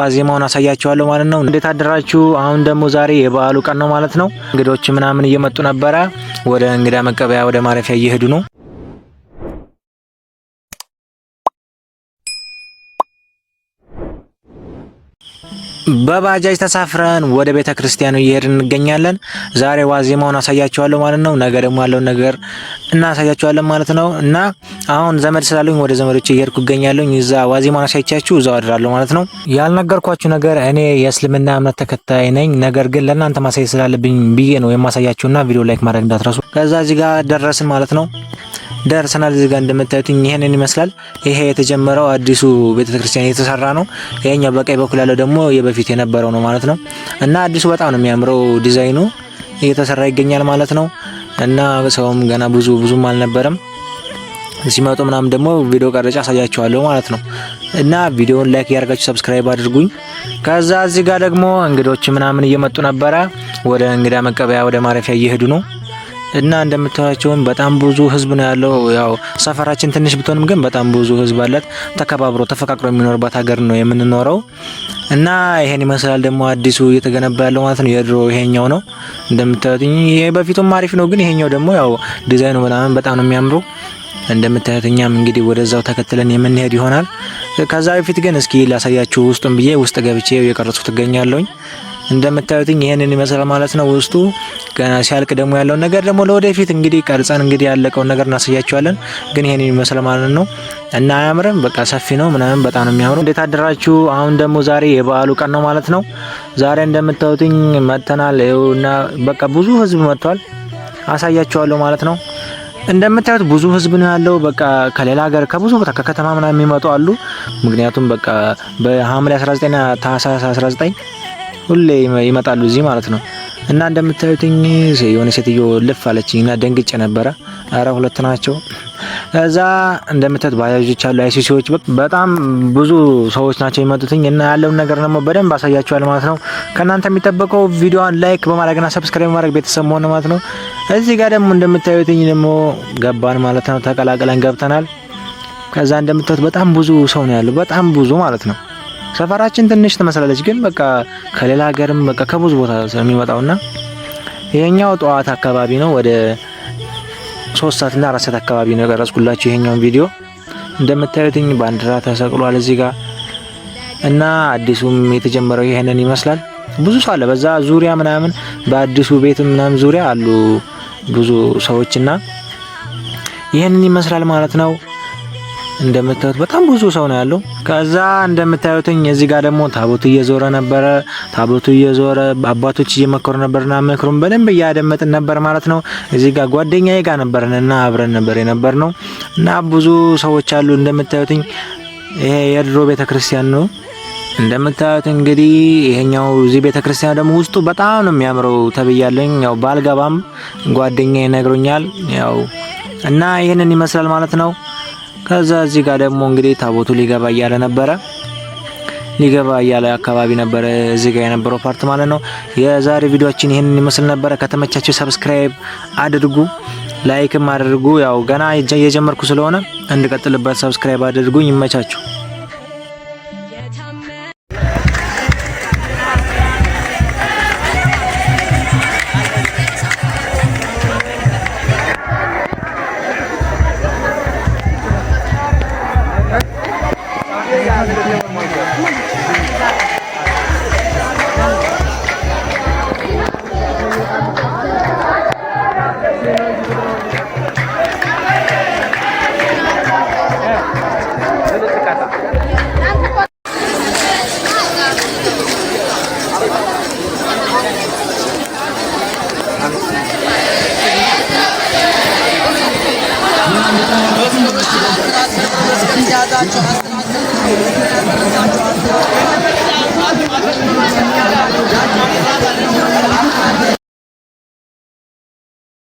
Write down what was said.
ዋዜማውን አሳያችኋለሁ ማለት ነው። እንዴት አደራችሁ? አሁን ደግሞ ዛሬ የበዓሉ ቀን ነው ማለት ነው። እንግዶች ምናምን እየመጡ ነበረ። ወደ እንግዳ መቀበያ ወደ ማረፊያ እየሄዱ ነው። በባጃጅ ተሳፍረን ወደ ቤተ ክርስቲያኑ እየሄድን እንገኛለን። ዛሬ ዋዜማውን አሳያችኋለሁ ማለት ነው። ነገ ደግሞ ያለውን ነገር እናሳያችኋለን ማለት ነው። እና አሁን ዘመድ ስላሉኝ ወደ ዘመዶች እየሄድኩ እገኛለሁ። እዛ ዋዜማውን አሳይቻችሁ እዛው አድራለሁ ማለት ነው። ያልነገርኳችሁ ነገር እኔ የእስልምና እምነት ተከታይ ነኝ። ነገር ግን ለእናንተ ማሳየት ስላለብኝ ብዬ ነው የማሳያችሁና ቪዲዮ like ማድረግ እንዳትረሱ። ከዛ እዚህ ጋር ደረስን ማለት ነው። ደርሰናል። እዚህ ጋር እንደምታዩት ይሄንን ይመስላል። ይሄ የተጀመረው አዲሱ ቤተክርስቲያን የተሰራ ነው። ይሄኛው በቀኝ በኩል ያለው ደግሞ የበፊት የነበረው ነው ማለት ነው። እና አዲሱ በጣም ነው የሚያምረው፣ ዲዛይኑ እየተሰራ ይገኛል ማለት ነው። እና ሰውም ገና ብዙ ብዙም አልነበረም። ሲመጡ ምናምን ደግሞ ቪዲዮ ቀርጬ አሳያችኋለሁ ማለት ነው። እና ቪዲዮውን like እያደረጋችሁ subscribe አድርጉኝ። ከዛ እዚህ ጋር ደግሞ እንግዶች ምናምን እየመጡ ነበረ። ወደ እንግዳ መቀበያ ወደ ማረፊያ እየሄዱ ነው። እና እንደምታዩቸውም በጣም ብዙ ህዝብ ነው ያለው። ያው ሰፈራችን ትንሽ ብትሆንም ግን በጣም ብዙ ህዝብ አላት። ተከባብሮ ተፈቃቅሮ የሚኖርባት ሀገር ነው የምንኖረው። እና ይሄን ይመስላል ደግሞ አዲሱ እየተገነባ ያለው ማለት ነው። የድሮ ይሄኛው ነው እንደምታዩት። ይሄ በፊቱም አሪፍ ነው፣ ግን ይሄኛው ደግሞ ያው ዲዛይኑ ምናምን በጣም ነው የሚያምረው። እንደምታዩት እኛም እንግዲህ ወደዛው ተከትለን የምንሄድ ይሆናል። ከዛ በፊት ግን እስኪ ላሳያችሁ ውስጡን ብዬ ውስጥ ገብቼ እየቀረጽኩት እገኛለሁኝ። እንደምታዩትኝ ይሄንን ይመስላል ማለት ነው። ውስጡ ገና ሲያልቅ ደግሞ ያለውን ነገር ደግሞ ለወደፊት እንግዲህ ቀርጸን እንግዲህ ያለቀውን ነገር እናሳያችኋለን። ግን ይሄንን ይመስላል ማለት ነው እና አያምርም? በቃ ሰፊ ነው ምናምን በጣም ነው የሚያምረው። እንዴት አደራችሁ? አሁን ደግሞ ዛሬ የበዓሉ ቀን ነው ማለት ነው። ዛሬ እንደምታዩትኝ መጥተናል እና በቃ ብዙ ህዝብ መጥቷል። አሳያችኋለሁ ማለት ነው። እንደምታዩት ብዙ ህዝብ ነው ያለው። በቃ ከሌላ ሀገር ከብዙ ቦታ ከከተማ ምናምን የሚመጡ አሉ። ምክንያቱም በቃ በሐምሌ 19 ታህሳስ 19 ሁሌ ይመጣሉ እዚህ ማለት ነው። እና እንደምታዩትኝ የሆነ ሴትዮ ልፍ አለችኝ እና ደንግጬ ነበረ። አረ ሁለት ናቸው። ከዛ እንደምታዩት ባጃጆች አሉ፣ አይሱዚዎች፣ በጣም ብዙ ሰዎች ናቸው የሚመጡትኝ እና ያለውን ነገር ደግሞ በደንብ አሳያችኋል ማለት ነው። ከእናንተ የሚጠበቀው ቪዲዮን like በማድረግና subscribe በማድረግ ቤተሰብ መሆን ማለት ነው። እዚህ ጋር ደግሞ እንደምታዩትኝ ደግሞ ገባን ማለት ነው። ተቀላቅለን ገብተናል። ከዛ እንደምታዩት በጣም ብዙ ሰው ነው ያለው፣ በጣም ብዙ ማለት ነው። ሰፈራችን ትንሽ ትመስላለች፣ ግን በቃ ከሌላ ሀገርም በቃ ከብዙ ቦታ የሚመጣውና ይሄኛው ጠዋት አካባቢ ነው። ወደ 3 ሰዓት እና 4 ሰዓት አካባቢ ነው የቀረጽኩላችሁ ይሄኛውን ቪዲዮ። እንደምታዩትኝ ባንዲራ ተሰቅሏል እዚህ ጋር እና አዲሱም የተጀመረው ይሄንን ይመስላል። ብዙ ሰው አለ በዛ ዙሪያ ምናምን በአዲሱ ቤት ምናምን ዙሪያ አሉ ብዙ ሰዎችና ይሄንን ይመስላል ማለት ነው። እንደምታዩት በጣም ብዙ ሰው ነው ያለው። ከዛ እንደምታዩትኝ እዚህ ጋር ደግሞ ታቦቱ እየዞረ ነበረ። ታቦቱ እየዞረ አባቶች እየመከሩ ነበርና ምክሩን በደንብ እያደመጥን ነበር ማለት ነው። እዚህ ጋር ጓደኛዬ ጋር ነበርንና አብረን ነበር የነበርነው እና ብዙ ሰዎች አሉ። እንደምታዩትኝ ይሄ የድሮ ቤተክርስቲያን ነው። እንደምታዩት እንግዲህ ይሄኛው እዚህ ቤተክርስቲያን ደግሞ ውስጡ በጣም ነው የሚያምረው ተብያለኝ። ያው ባልገባም ጓደኛዬ ነግሮኛል። ያው እና ይሄንን ይመስላል ማለት ነው። ከዛ እዚህ ጋር ደግሞ እንግዲህ ታቦቱ ሊገባ እያለ ነበረ፣ ሊገባ እያለ አካባቢ ነበረ እዚህ ጋር የነበረው part ማለት ነው። የዛሬ ቪዲዮአችን ይህንን ይመስል ነበረ። ከተመቻችሁ subscribe አድርጉ፣ like ም አድርጉ። ያው ገና እየጀመርኩ ስለሆነ እንድቀጥልበት subscribe አድርጉኝ። ይመቻችሁ። ያዛቸው።